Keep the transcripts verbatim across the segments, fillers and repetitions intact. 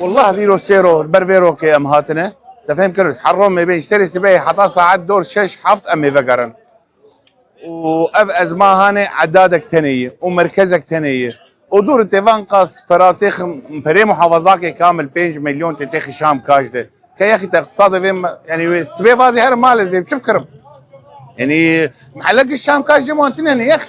Wallah vîro sêro ber vê rokê em hatine. Te fêm kir, herro me bê serê sibehê heta saet dor şeş heft em ê vegerin. Û ev ezma hanê edadek tenê ye û merkezek tenê ye. Û dûr tê van qas pera têxim perê muhafazakê kamil pênc milyon tê têxi Şam kaş de. Ke yexî te iqtisadê vê me-, yanî wê sibê vazê her malê zê çi bikirim? Yanî mihelek Şam kaş de mantine ne yex.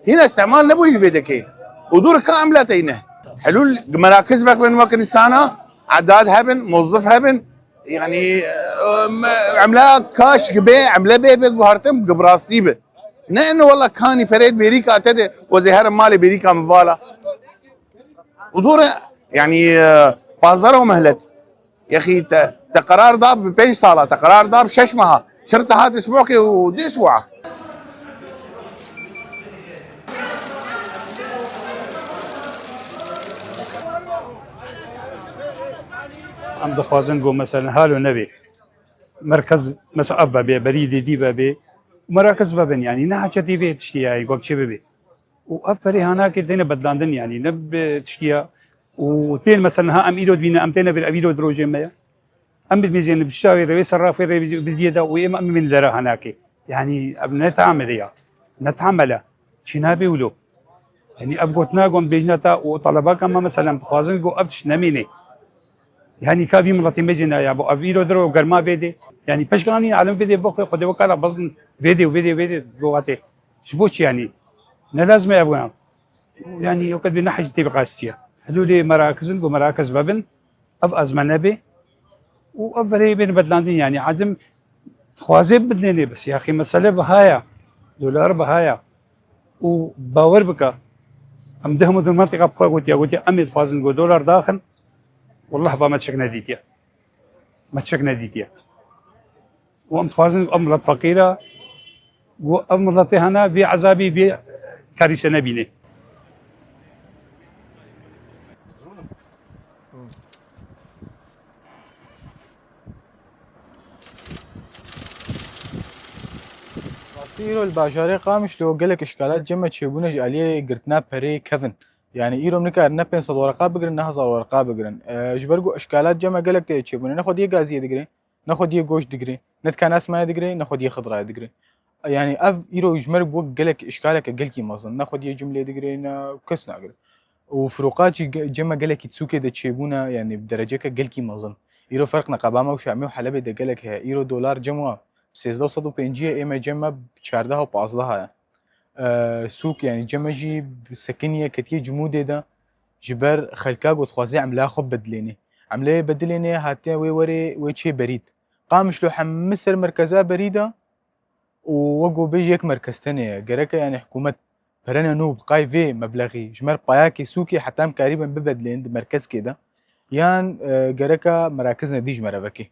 Hîn istimal nebûyî vê dekê. Û dûr ka emlete yine. Helûl merakiz vek bin wek insana, edad hebin, muzif hebin. Yanî, em, emla kaş gibi, emle bê, bê guhartin, gibi rastî bi. Ne eno wala kanî perêt bêrîka te de, wezê her malê bêrîka min vala. Û dûr e, yanî, e, pazdar o mehlet. Yexî te, te qerar da bi pênc sala, te qerar da bi şeş meha. Çir te hat isbuqê û di isbuqa. Em dixwazin ku mesela halo nebê. Merkez mesela ev vebê, berî dêdî vebê. Merakiz vebin, yanî ne haçetî vê tiştî, yanî ku çi bibê. Û ev perê hanakê têne bedlandin, yanî ne bi tiştiya. Û tên mesela ha em îro dibîne, em têne vir ev îro di rojê me ye. Em bidmîzên bi şawê rê, wê serrafê rê, bi diyê de û êm em min dera hanakê. Yanî ev ne tamele ya. Ne tamele. Çî nabê wilo. Yanî ev gotina gom bêjna ta û talebaka me mesela em dixwazin ku ev tişt nemîne. Yanî ka vî miletê me jî ne ya bo ev îro diro germa vê dê. Yanî peşkanî alem vê dê bo xwe xwedê wekala bazin vê dê û vê dê, vê dê govatê. Ji bo çi yanî? Ne lazim e ev wina. Yanî, o qet bê ne hecî tê qasî ye. Helûlê merakizin, ku merakiz vebin, ev ezme nebê. Û ev verê bên bedlandin, yanî, adim dixwaze bidinê bes. Yaxî mesele bihaya, dolar bihaya. Û bawer bike, em deh mudin mentiqa bi xwe gotiya, gotiya, em ê dixwazin ku dolar daxin, wallah va me tişek nedîtiye. Me tişek nedîtiye. Û em dixwazin ev milet feqîr e, û ev miletê hene vê ezabî, vê karîşe nebîne. Rastî îro li bajarê Qamişlo gelek îşkalat cem me çêbûne ji aliyê girtina perê kevin. Yanî îro em nikarin ne pênc sed wereqa bigirin, ne hezar wereqa bigirin. E, ji ber ku îşkalat cem me gelek tê çêbûne. Ne xwediyê gaziyê digirê, ne xwediyê goşt digirê, ne dikana esmayê digirê, ne xwediyê xidrayê digirê. Yanî ev îro ji me re bû gelek îşkaleke gelkî mezin. Ne xwediyê cumlê digirê, ne kes nagirê. Û firoqat jî ge-, cem me gelekî sûkê de çêbûne, yanî bi dereceke gelkî mezin. Îro ferq neqeba me û Şamê û Helebê de gelek heye. Îro dolar cem we sêzdeh û sed û pêncî ye, ê me cem me çardeh û pazdeh ye. E, sûk, yanî cem me jî sekiniye, ketiye cimûdê de. Ji ber xelka ku dixwaze emlaya xwe bidilênê. Emleyê bidilênê hatiye wê werê wê çê berîd. Qamişlo hemî ser merkeza berî de û wek ku bêjî yek merkez tenê ye. Gereke yanî hikûmet perene nû bi qay vê meblexî ji mer payakê sûkê heta em karîbin bibedilên di merkezkê de. Yan, e, gereke merakiz nedî ji me re vekê.